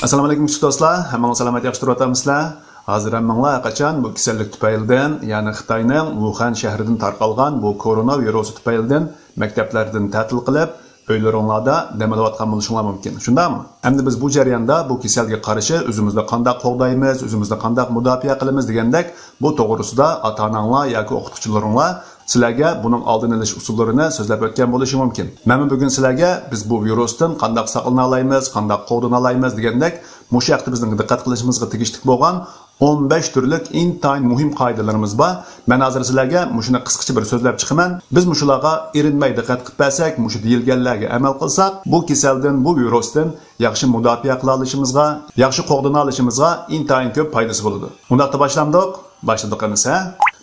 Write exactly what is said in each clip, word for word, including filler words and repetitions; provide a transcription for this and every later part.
ئەسسالامۇ ئەلەيكۇم، كۈچلۈك دوستلار. ھەممىڭلار سالامەت، ياخشى تۇرۇۋاتامسىلەر؟ ھازىر ھەممىڭلار ھەرقاچان بۇ كېسەللىك تۈپەيلىدىن، يەنى خىتاينىڭ ۋۇخەن شەھىرىدىن تارقالغان بۇ كورونا ۋىرۇسى تۈپەيلىدىن مەكتەپلەردىن تەتىل قىلىپ، ئۆيلىرىڭلاردا دەم ئېلىۋاتقان بولۇشۇڭلار مۇمكىن. شۇنداقمۇ؟ ئەمدى بىز بۇ جەرياندا بۇ كېسەلگە قارشى ئۆزىمىزنى قانداق قوغدايمىز، ئۆزىمىزنى قانداق مۇداپىئە قىلىمىز دېگەندەك، بۇ توغرىسىدا ئاتا-ئاناڭلار ياكى ئوقۇتقۇچىلىرىڭلار سىلەرگە بۇنىڭ ئالدىنى ئېلىش ئۇسۇللىرىنى سۆزلەپ ئۆتكەن بولۇشى مۇمكىن. مەنمۇ بۈگۈن سىلەرگە بىز بۇ ۋىرۇستىن قانداق ساقلىنالايمىز، قانداق قوغدىنالايمىز دېگەندەك، مۇشۇ ھەقتە بىزنىڭ دىققەت قىلىشىمىزغا تېگىشلىك بولغان ئون بەش تۈرلۈك ئىنتايىن مۇھىم قائىدىلىرىمىز بار. مەن ھازىر سىلەرگە مۇشۇنى قىسقىچە بىر سۆزلەپ چىقىمەن. بىز مۇشۇلارغا ئېرىنمەي دىققەت قىلىپ بەرسەك، مۇشۇ دېيىلگەنلەرگە ئەمەل قىلساق، بۇ كېسەلدىن، بۇ ۋىرۇستىن ياخشى مۇداپىئە قىلالىشىمىزغا، ياخشى قوغدىنالىشىمىزغا ئىنتايىن كۆپ پايدىسى بولىدۇ. ئۇنداقتا باشلامدۇق؟ باشلىدۇق ئەمىسە.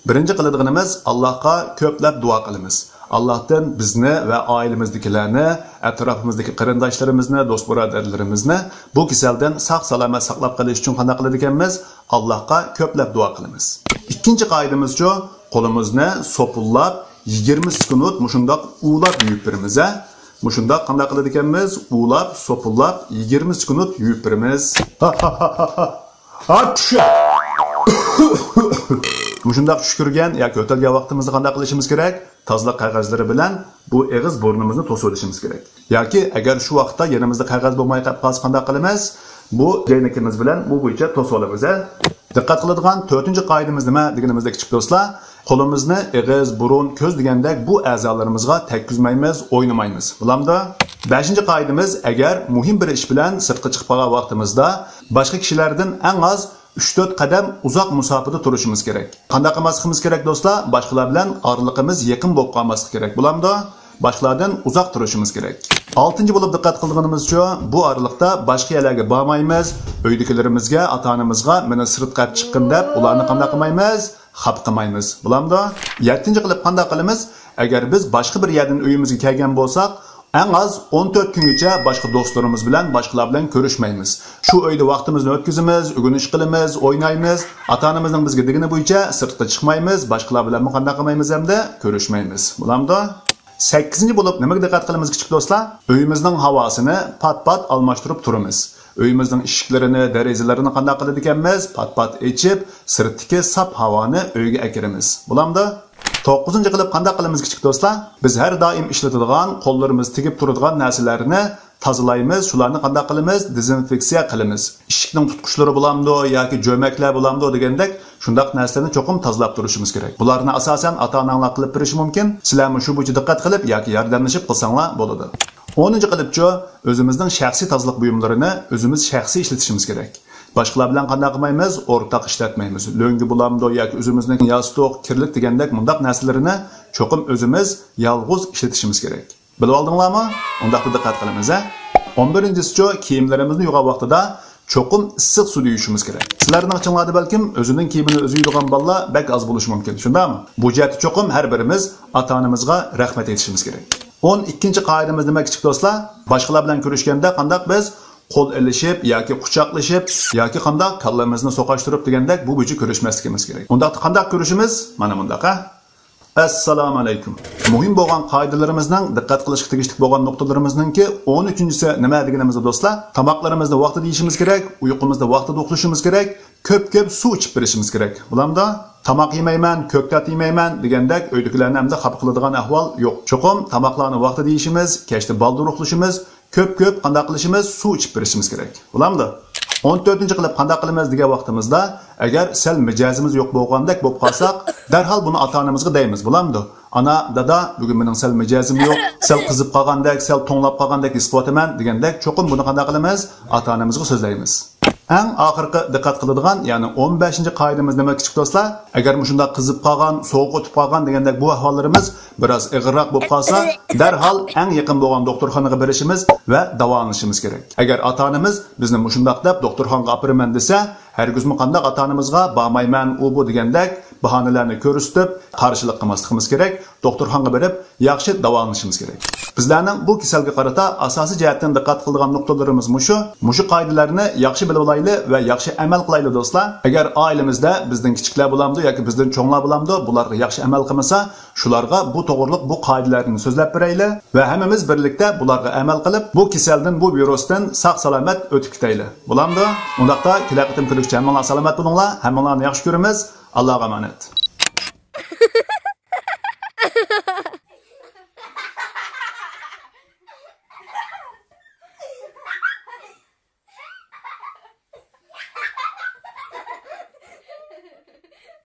بىرىنچى قىلىدىغىنىمىز، ئاللاھقا كۆپلەپ دۇئا قىلىمىز. ئاللاھتىن بىزنى ۋە ئائىلىمىزدىكىلەرنى، ئەتراپىمىزدىكى قېرىنداشلىرىمىزنى، دوست-بۇرادەرلىرىمىزنى بۇ كېسەلدىن ساق-سالامەت ساقلاپ قېلىش ئۈچۈن قانداق قىلىدىكەنمىز؟ ئاللاھقا كۆپلەپ دۇئا قىلىمىز. ئىككىنچى قائىدىمىزچۇ، قولىمىزنى سوپۇنلاپ يىگىرمە سېكۇنت مۇشۇنداق ئۇۋىلاپ يۇيۇپ بېرىمىز، ھە؟ مۇشۇنداق قانداق قىلىدىكەنمىز؟ ئۇۋىلاپ، سوپۇنلاپ يىگىرمە سېكۇنت يۇيۇپ بېرىمىز. ھا، ھا، ھا، ھا، ھا. ھاپشۇ! مۇشۇنداق چۈشكۈرگەن ياكى يۆتەلگەن ۋاقتىمىزدا قانداق قىلىشىمىز كېرەك؟ تازىلىق قەغەزلىرى بىلەن بۇ ئېغىز بۇرنىمىزنى توسۇۋېلىشىمىز كېرەك. ياكى ئەگەر شۇ ۋاقىتتا يېنىمىزدا قەغەز بولماي قېلىپ قالسا قانداق قىلىمىز؟ بۇ جەينىكىمىز بىلەن بۇ بويىچە توسۇۋالىمىز، ھە؟ دىققەت قىلىدىغان تۆتىنچى قائىدىمىز نېمە دېگىنىمىزدە، كىچىك دوستلار، قولىمىزنى ئېغىز، بۇرۇن، كۆز دېگەندەك بۇ ئەزالىرىمىزغا تەگكۈزمەيمىز، ئوينىمايمىز. بولامدۇ؟ بەشىنچى قائىدىمىز، ئەگەر مۇھىم بىر ئىش بىلەن سىرتقا چىقىپ قالغان ۋاقتىمىزدا باشقا كىشىلەردىن ئەڭ ئاز ئۈچ تۆت قەدەم ئۇزاق مۇساپىدە تۇرۇشىمىز كېرەك. قانداق قىلماسلىقىمىز كېرەك، دوستلار؟ باشقىلار بىلەن ئارىلىقىمىز يېقىن بولۇپ قالماسلىقى كېرەك. بولامدۇ؟ باشقىلاردىن ئۇزاق تۇرۇشىمىز كېرەك. ئالتىنچى بولۇپ دىققەت قىلىدىغىنىمىزچۇ، بۇ ئارىلىقتا باشقا يەرلەرگە بارمايمىز. ئۆيدىكىلىرىمىزگە، ئاتا-ئانىمىزغا مېنى سىرتقا ئەپ چىققىن دەپ ئۇلارنى قانداق قىلمايمىز؟ خاپا قىلمايمىز. بولامدۇ؟ يەتتىنچى قىلىپ قانداق قىلىمىز؟ ئەگەر بىز باشقا بىر يەردىن ئۆيىمىزگە كەلگەن بولساق، ئەڭ ئاز ئون تۆت كۈنگىچە باشقا دوستلىرىمىز بىلەن، باشقىلار بىلەن كۆرۈشمەيمىز. شۇ ئۆيدە ۋاقتىمىزنى ئۆتكۈزىمىز، ئۆگىنىش قىلىمىز، ئوينايمىز. ئاتا-ئانىمىزنىڭ بىزگە دېگىنى بويىچە سىرتقا چىقمايمىز، باشقىلار بىلەنمۇ قانداق قىلمايمىز ھەمدە كۆرۈشمەيمىز. بولامدۇ؟ سەككىزىنچى بولۇپ نېمىگە دىققەت قىلىمىز، كىچىك دوستلار؟ ئۆيىمىزنىڭ ھاۋاسىنى پات-پات ئالماشتۇرۇپ تۇرىمىز. ئۆيىمىزنىڭ ئىشىكلىرىنى، دېرىزىلىرىنى قانداق قىلىدىكەنمىز؟ پات-پات ئېچىپ، سىرتتىكى ساپ ھاۋانى ئۆيگە ئەكىرىمىز. بولامدۇ؟ توققۇزىنچى قىلىپ قانداق قىلىمىز، كىچىك دوستلار؟ بىز ھەر دائىم ئىشلىتىدىغان، قوللىرىمىز تېگىپ تۇرىدىغان نەرسىلەرنى تازىلايمىز. شۇلارنى قانداق قىلىمىز؟ دېزىنفېكسىيە قىلىمىز. ئىشىكنىڭ تۇتقۇچلىرى بولامدۇ ياكى جۆمەكلەر بولامدۇ دېگەندەك شۇنداق نەرسىلەرنى چوقۇم تازىلاپ تۇرۇشىمىز كېرەك. بۇلارنى ئاساسەن ئاتا-ئاناڭلار قىلىپ بېرىشى مۇمكىن. سىلەرمۇ شۇ بويىچە دىققەت قىلىپ ياكى ياردەملىشىپ قىلساڭلار بولىدۇ. ئونىنچى قىلىپچۇ، ئۆزىمىزنىڭ شەخسىي تازىلىق بۇيۇملىرىنى ئۆزىمىز شەخسىي ئىشلىتىشىمىز كېرەك. باشقىلار بىلەن قانداق قىلمايمىز؟ ئورتاق ئىشلەتمەيمىز. لۆڭگە بولامدۇ ياكى ئۆزىمىزنىڭ ياستۇق، كىرلىك دېگەندەك مۇنداق نەرسىلىرىنى چوقۇم ئۆزىمىز يالغۇز ئىشلىتىشىمىز كېرەك. بىلىۋالدىڭلارمۇ؟ ئۇنداقتا دىققەت قىلىمىز، ھە؟ ئون بىرىنچىسىچۇ، كىيىملىرىمىزنى يۇغان ۋاقتىدا چوقۇم ئىسسىق سۇدا يۇيۇشىمىز كېرەك. سىلەرنىڭ ئىچىڭلاردا بەلكىم ئۆزىنىڭ كىيىمىنى ئۆزى يۇيىدىغان بالىلار بەك ئاز بولۇشى مۇمكىن، شۇنداقمۇ؟ بۇ جەھەتتە چوقۇم ھەر بىرىمىز ئاتا-ئانىمىزغا رەھمەت ئېيتىشىمىز كېرەك. ئون ئىككىنچى قائىدىمىز نېمە، كىچىك دوستلار؟ باشقىلار بىلەن كۆرۈشكەندە قانداق بىز قول ئېلىشىپ ياكى قۇچاقلىشىپ ياكى قانداق كاللىمىزنى سوقاشتۇرۇپ دېگەندەك بۇ بويىچە كۆرۈشمەسلىكىمىز كېرەك. ئۇنداقتا قانداق كۆرۈشىمىز؟ مانا مۇنداق، ھە؟ ئەسسالامۇ ئەلەيكۇم. مۇھىم بولغان قائىدىلىرىمىزنىڭ دىققەت قىلىشقا تېگىشلىك بولغان نۇقتىلىرىمىزنىڭكى ئون ئۈچىنچىسى نېمە دېگىنىمىزدە، دوستلار، تاماقلىرىمىزنى ۋاقتىدا يېيىشىمىز كېرەك، ئۇيقۇمىزنى ۋاقتىدا ئۇخلىشىمىز كېرەك، كۆپ-كۆپ سۇ ئىچىپ بېرىشىمىز كېرەك. بولامدۇ؟ تاماق يېمەيمەن، كۆكتات يېمەيمەن دېگەندەك ئۆيدىكىلەرنى ئەمدى خاپا قىلىدىغان ئەھۋال يوق. چوقۇم تاماقلارنى ۋاقتىدا يېيىشىمىز، كەچتە بالدۇر ئۇخلىشىمىز، كۆپ-كۆپ قانداق قىلىشىمىز؟ سۇ ئىچىپ بېرىشىمىز كېرەك. بولامدۇ؟ ئون تۆتىنچى قىلىپ قانداق قىلىمىز دېگەن ۋاقتىمىزدا، ئەگەر سەل مىجەزىمىز يوق بولغاندەك بولۇپ قالساق، دەرھال بۇنى ئاتا-ئانىمىزغا دەيمىز. بولامدۇ؟ «ئانا، دادا، بۈگۈن مېنىڭ سەل مىجەزىم يوق، سەل قىزىپ قالغاندەك، سەل توڭلاپ قالغاندەك ھېس قىلىۋاتىمەن» دېگەندەك، چوقۇم بۇنى قانداق قىلىمىز؟ ئاتا-ئانىمىزغا سۆزلەيمىز. ئەڭ ئاخىرقى دىققەت قىلىدىغان، يەنى ئون بەشىنچى قائىدىمىز نېمە، كىچىك دوستلار؟ ئەگەر مۇشۇنداق قىزىپ قالغان، سوغۇق ئۆتۈپ قالغان دېگەندەك بۇ ئەھۋاللىرىمىز بىراز ئېغىرراق بولۇپ قالسا، دەرھال ئەڭ يېقىن بولغان دوختۇرخانىغا بېرىشىمىز ۋە داۋالىنىشىمىز كېرەك. ئەگەر ئاتا-ئانىمىز بىزنى مۇشۇنداق دەپ دوختۇرخانىغا ئاپىرىمەن دېسە، ھەرگىزمۇ قانداق ئاتا-ئانىمىزغا بارمايمەن، ئۇ بۇ دېگەندەك باھانىلەرنى كۆرسىتىپ، قارشىلىق قىلماسلىقىمىز كېرەك، دوختۇرخانىغا بېرىپ ياخشى داۋالىنىشىمىز كېرەك. بىزلەرنىڭ بۇ كېسەلگە قارىتا ئاساسىي جەھەتتىن دىققەت قىلىدىغان نۇقتىلىرىمىز مۇشۇ. مۇشۇ قائىدىلەرنى ياخشى بىلىۋالايلى ۋە ياخشى ئەمەل قىلايلى، دوستلار. ئەگەر ئائىلىمىزدە بىزدىن كىچىكلەر بولامدۇ ياكى بىزدىن چوڭلار بولامدۇ، بۇلارغا ياخشى ئەمەل قىلمىسا، شۇلارغا بۇ توغرىلىق بۇ قائىدىلەرنى سۆزلەپ بېرەيلى ۋە ھەممىمىز بىرلىكتە بۇلارغا ئەمەل قىلىپ، بۇ كېسەلدىن، بۇ ۋىرۇستىن ساق-سالامەت ئۆتۈپ كېتەيلى. بولامدۇ؟ ئۇنداقتا كېلەر قېتىم كۆرۈشكىچە ھەممىڭلار سالامەت بولۇڭلار، ھەممىڭلارنى ياخشى كۆرىمىز. ئاللاغا ئامانەت.